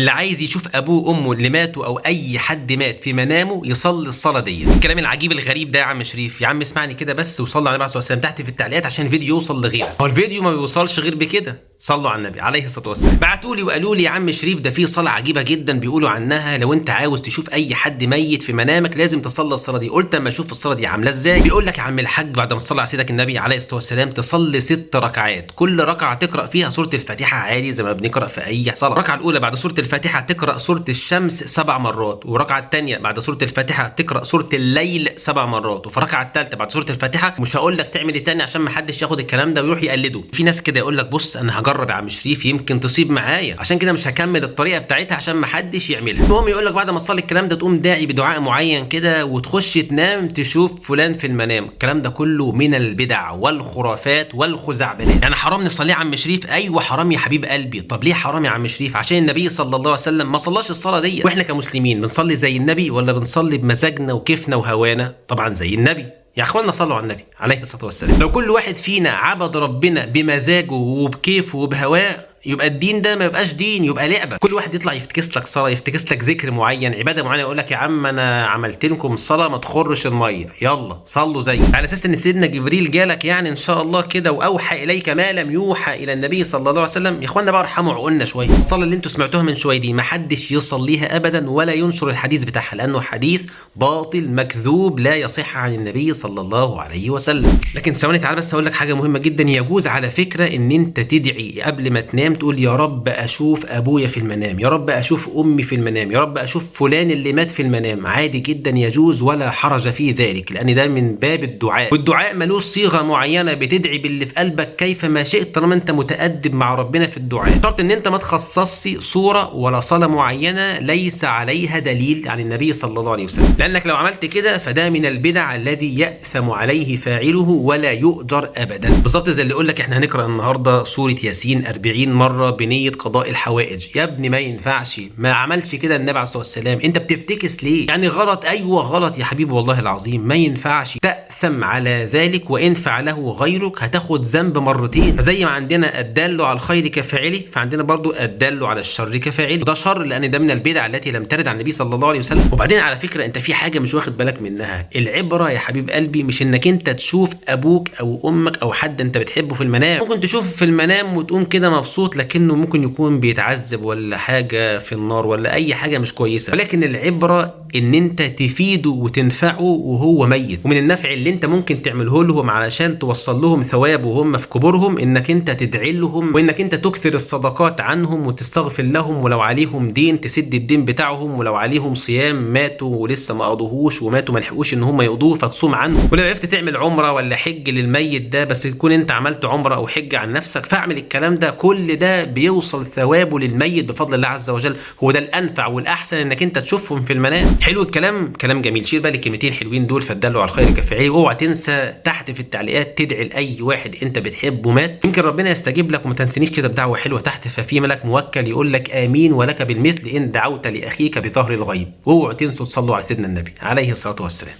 اللي عايز يشوف ابوه وامه اللي ماتوا او اي حد مات في منامه يصلي الصلاة دي. الكلام العجيب الغريب ده يا عم شريف، يا عم اسمعني كده بس وصلي على النبي عليه الصلاة والسلام تحت في التعليقات عشان الفيديو يوصل لغيرك. هو الفيديو ما بيوصلش غير بكده. صلوا على النبي عليه الصلاة والسلام. بعتوا لي وقالوا لي يا عم شريف ده في صلاة عجيبة جدا بيقولوا عنها، لو انت عاوز تشوف اي حد ميت في منامك لازم تصلي الصلاة دي. قلت اما اشوف الصلاة دي عامله ازاي. بيقول لك يا عم الحاج بعد ما تصلي على سيدك النبي عليه الصلاة والسلام تصلي 6 ركعات، كل ركعة تقرا فيها سورة الفاتحة عادي زي ما بنقرا في اي صلاة. الركعة الاولى بعد سورة الفاتحة تقرا سورة الشمس 7 مرات، والركعه الثانية بعد سورة الفاتحة تقرا سورة الليل 7 مرات، وفي الركعة الثالثة بعد سورة الفاتحة مش هقول لك تعمل ايه تاني عشان ما حدش ياخد الكلام ده ويروح يقلده. في ناس كده يقول لك بص انا هجرب يا عم شريف يمكن تصيب معايا، عشان كده مش هكمل الطريقة بتاعتها عشان ما حدش يعملها. المهم يقول لك بعد ما تصلي الكلام ده تقوم داعي بدعاء معين كده وتخش تنام تشوف فلان في المنام. الكلام ده كله من البدع والخرافات والخزعبلات. يعني حرام نصلي يا عم شريف؟ ايوه حرام يا حبيب قلبي. طب ليه حرام يا عم شريف؟ عشان النبي صلى الله عليه وسلم ما صلاش الصلاة دي. واحنا كمسلمين بنصلي زي النبي ولا بنصلي بمزاجنا وكيفنا وهوانا؟ طبعا زي النبي. يا اخوانا صلوا على النبي عليه الصلاة والسلام. لو كل واحد فينا عبد ربنا بمزاجه وبكيفه وبهواه يبقى الدين ده ما يبقاش دين، يبقى لعبه. كل واحد يطلع يفتكس لك صلاة، يفتكس لك ذكر معين، عباده معينة، يقول لك يا عم انا عملت لكم صلاة ما تخرش المية، يلا صلوا زي، على اساس ان سيدنا جبريل جالك يعني ان شاء الله كده واوحى اليك ما لم يوحى الى النبي صلى الله عليه وسلم. يا اخوانا بقى ارحموا عقولنا شوية. الصلاة اللي انتوا سمعتوها من شوية دي ما حدش يصليها ابدا ولا ينشر الحديث بتاعها، لانه حديث باطل مكذوب لا يصح عن النبي صلى الله عليه وسلم. لكن ثواني تعال بس اقول لك حاجة مهمة جدا. يجوز على فكرة ان انت تدعي قبل ما تنام، تقول يا رب اشوف ابويا في المنام، يا رب اشوف امي في المنام، يا رب اشوف فلان اللي مات في المنام. عادي جدا يجوز ولا حرج في ذلك، لان ده من باب الدعاء، والدعاء ملوش صيغة معينة، بتدعي باللي في قلبك كيفما شئت طالما انت متادب مع ربنا في الدعاء. شرط ان انت ما تخصصش صوره ولا صلاة معينة ليس عليها دليل عن النبي صلى الله عليه وسلم، لانك لو عملت كده فده من البدع الذي ياثم عليه فاعله ولا يؤجر ابدا. بالظبط زي اللي يقول لك احنا هنقرا النهارده سورة ياسين 40 مرة بنيه قضاء الحوائج. يا ابني ما ينفعش، ما عملش كده النبي عليه الصلاة والسلام، انت بتفتكس ليه؟ يعني غلط. ايوه غلط يا حبيبي والله العظيم، ما ينفعش تاثم على ذلك، وان فعله غيرك هتاخد ذنب مرتين. فزي ما عندنا الدال على الخير كفاعله، فعندنا برضو الدال على الشر كفاعله. ده شر لان ده من البدع التي لم ترد عن النبي صلى الله عليه وسلم. وبعدين على فكرة انت في حاجة مش واخد بالك منها، العبرة يا حبيب قلبي مش انك انت تشوف ابوك او امك او حد انت بتحبه في المنام. ممكن تشوف في المنام وتقوم كده مبسوط، لكنه ممكن يكون بيتعذب ولا حاجة في النار ولا اي حاجة مش كويسة. ولكن العبرة ان انت تفيده وتنفعه وهو ميت. ومن النفع اللي انت ممكن تعمله لهم علشان توصل لهم ثواب وهم في قبورهم، انك انت تدعي لهم، وانك انت تكثر الصدقات عنهم وتستغفر لهم، ولو عليهم دين تسد الدين بتاعهم، ولو عليهم صيام ماتوا ولسه ما قضوهوش وماتوا ما لحقوش ان هم يقضوه فتصوم عنهم. ولو عرفت تعمل عمره ولا حج للميت ده، بس تكون انت عملت عمره او حج عن نفسك، فاعمل الكلام ده. كل ده بيوصل ثوابه للميت بفضل الله عز وجل. هو ده الانفع والاحسن انك انت تشوفهم في المنام. حلو الكلام، كلام جميل. شيل بالك الكلمتين حلوين دول، فدلوا على الخير كفاعله. اوعى تنسى تحت في التعليقات تدعي لاي واحد انت بتحبه مات، يمكن ربنا يستجيب لك. وما تنسنيش كده بدعوة حلوة تحت، ففي ملك موكل يقول لك امين ولك بالمثل ان دعوت لاخيك بظهر الغيب. واوعوا تنسوا تصلوا على سيدنا النبي عليه الصلاة والسلام.